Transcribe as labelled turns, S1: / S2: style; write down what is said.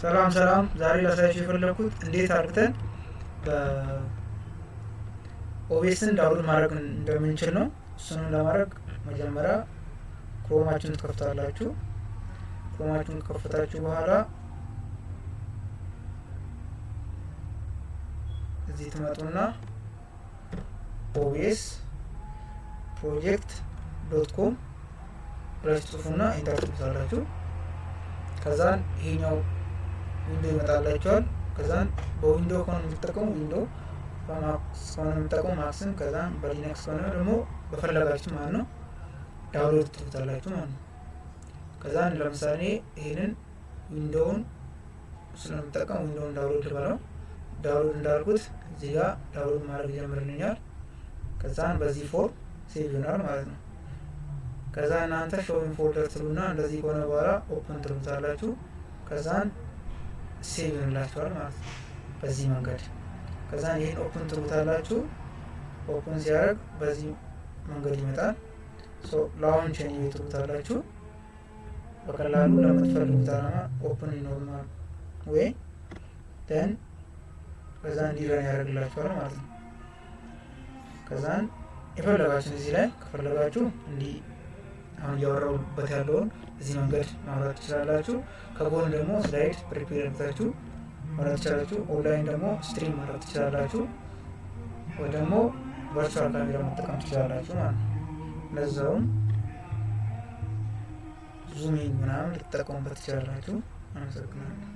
S1: ሰላም ሰላም፣ ዛሬ ላሳያችሁ የፈለኩት እንዴት አድርገን በ OBS ን download ማድረግ እንደምንችል ነው። እሱንም ለማድረግ መጀመሪያ Chrome ኣችሁን ትከፍታላችሁ። Chrome ኣችሁን ከከፈታችሁ በኋላ እዚህ ትመጡና OBS project.com ብላችሁ ጽፉና enter ትሉታላችሁ። ከዛን ይሄኛው window ይመጣላችኋል። ከዛን በ Window ከሆነ የምትጠቀሙ Window፣ በ Mac ከሆነ የምትጠቀሙ Mac ን፣ ከዛን በ Linux ከሆነ ደግሞ በፈለጋችሁ ማለት ነው download ትሉታላችሁ ማለት ነው። ከዛን ለምሳሌ ይሄንን Window ን ስለምጠቀም Window ን download ልበለው። Download እንዳልኩት እዚህ ጋር download ማድረግ ይጀምርልኛል። ከዛን በዚህ form save ይሆናል ማለት ነው። ከዛ እናንተ show in folder ትሉና እንደዚህ ከሆነ በኋላ open ትሉታላችሁ። ከዛን save ይሆንላችኋል ማለት ነው በዚህ መንገድ። ከዛን ይህን open ትሉታላችሁ። Open ሲያደርግ በዚህ መንገድ ይመጣል። So launch anyway ትሉታላችሁ። በቀላሉ ለምትፈልጉት አላማ open normal way then ከዛ እንዲ run ያደርግላችኋል ማለት ነው። ከዛን የፈለጋችሁን እዚህ ላይ ከፈለጋችሁ እንዲህ አሁን እያወራሁበት ያለውን እዚህ መንገድ ማውራት ትችላላችሁ። ከጎን ደግሞ slide prepare አድርጋችሁ ማውራት ትችላላችሁ። ኦንላይን ደግሞ stream ማድረግ ትችላላችሁ፣ ወይ ደግሞ virtual camera መጠቀም ትችላላችሁ ማለት ነው። ለዛውም zooming ምናምን ልትጠቀሙበት ትችላላችሁ። አመሰግናለሁ።